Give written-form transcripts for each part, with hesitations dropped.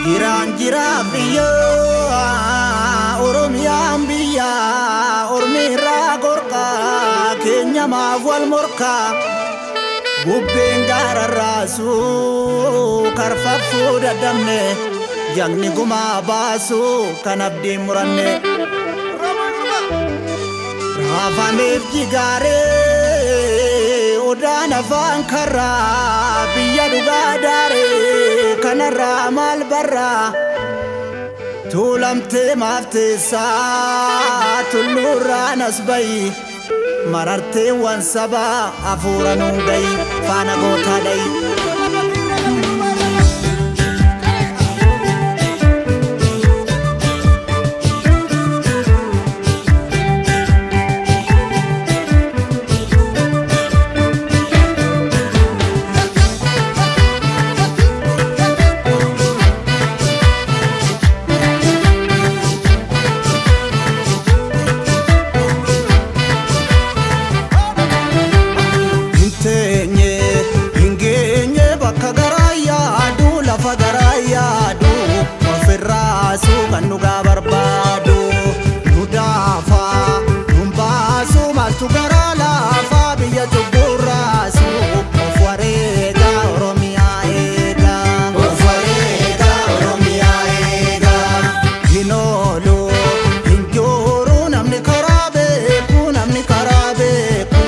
Jiraan jiraa biyyaa Oromiyaan biyyaa Ormiirraa gorkaa keenya maaf wal morkaa bubbeen gaararraasuu karfaffuu dadhabne jagni gumaa baasuu kan abdiin muranne. Raafameef jigaaree odaan afaan karraa biyya dhugaa daaree kanarraa maal barraa tuulamtee maaf teessaa tulluurraan as bayi mararteewwan sabaa hafuura nuun gayi faana gootaa dhayi. Hin teenye hin geenye bakka garaa yaadu lafa garaa yaadu ofirraasuu kan dhugaa barbaadu nu daafaa nun baasuu maaltu garaa laafaa biyya cubburraasu of wareegaa Oromiyaa eegaa. Of wareegaa Oromiyaa eegaa. Hin oolu hin jooru namni karaa beeku namni karaa beeku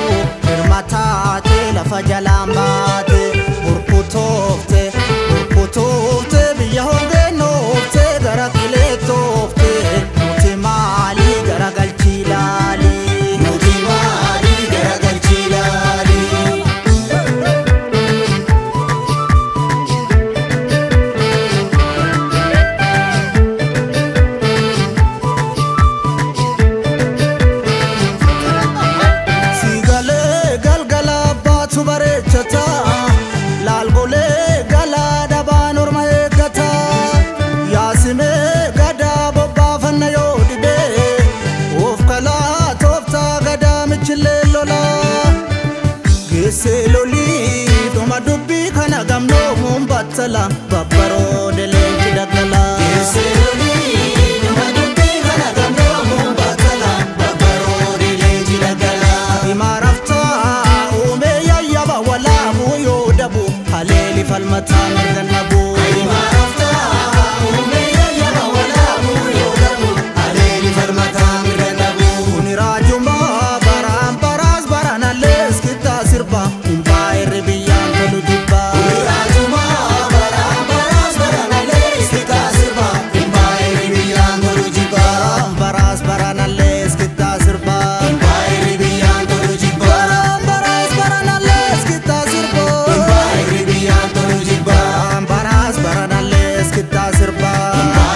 hirma taate lafa jalaan baate burkutoofte burkutoofte biyya hongeennoofte gara qileettoofte nuti maalii gara galchii laalii. Nuti maalii gara galchii laalii. Siigalee galgala baatu bareechata laalgolee galaa dhabaan orma eeggata yaasimee gadaa bobbaafanna yoo dhibee of kalaa tooftaa gadaa michillee lolaa geessee lolii dhuma dubbii kana gamnoomuun battala babbaroode leenci daggala. Geessee lolii dhuma dubbii kana gamnoomuun battala babbaroode leenci daggala. Imaaraftaa uumee yayyaba walaabuu yoo dabu haleeli falmataa mirga nabu. Imaaraftaa uumee yayyaba walaabuu yoo dabu haleeli falmataa mirga nabu. Kuni raajumaa baraan baraas baranallees kittaa sirba hin biyyaan tolu jibba. Kuni raajumaa baraan baraas baranallees kittaa sirba hin biyyaan tolu jibba. Baraan baraas baranallees kittaa sirba hin biyyaan tolu jibba. Baraan baraas baranallees kittaa sirba hin biyyaan tolu jibba. Baraan baraas baranallees kittaa sirba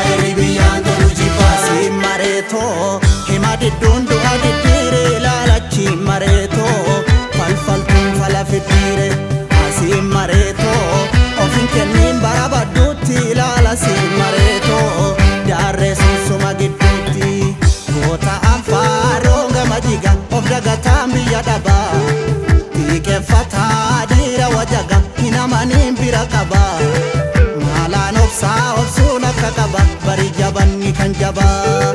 hin biyyaan tolu jibba. Si mareetoo hima didduun du'a diddiire ilaalachi mareetoo falfaltuun fala fiddiire asii mareetoo of hin kenniin bara badduutti ilaala si mareetoo daarree sunsuma gidduutti goota anfaaroo gama jiga of dagataan biyya dhabaa xiiqeffataa dhiira wajaga hin amaniin bira qaba maalaan obsaa obsuun akka qaba bari jabanni kan jabaa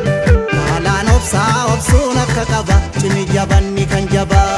maalaan obsaa obsuun akka qaba cimi jabanni kan jabaa.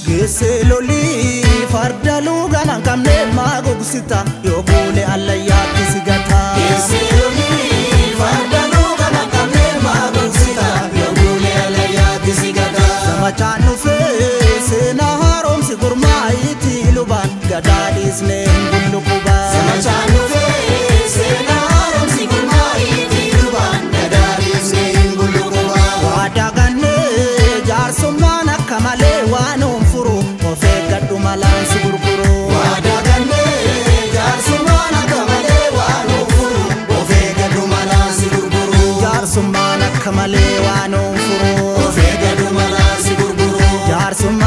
Geessee lolii farda luugama hin qabne maa gogsita yoo kuule allayyaatti si gata. Geessee lolii farda luugama hin qabne maa gogsita yoo kuule allayyaatti si gata. Zamachaan dhufee seenaa haaromsi gurmaa'iitii lubaan gadaa dhiisnee hin bullu qubaa. Zamachaan dhufee seenaa haaromsi gurmaa'iitii lubaan gadaa dhiisnee hin bullu qubaa. Waadaa gannee jaarsummaan akka malee waan nuun furu of eeggadhu malaan si gurguru. Waadaa gannee jaarsummaan akka malee waan nuun furu of eeggadhu malaan si gurguru. Jaarsummaan akka malee waan nuun furu of eeggadhu malaan si gurguru. Jaarsummaan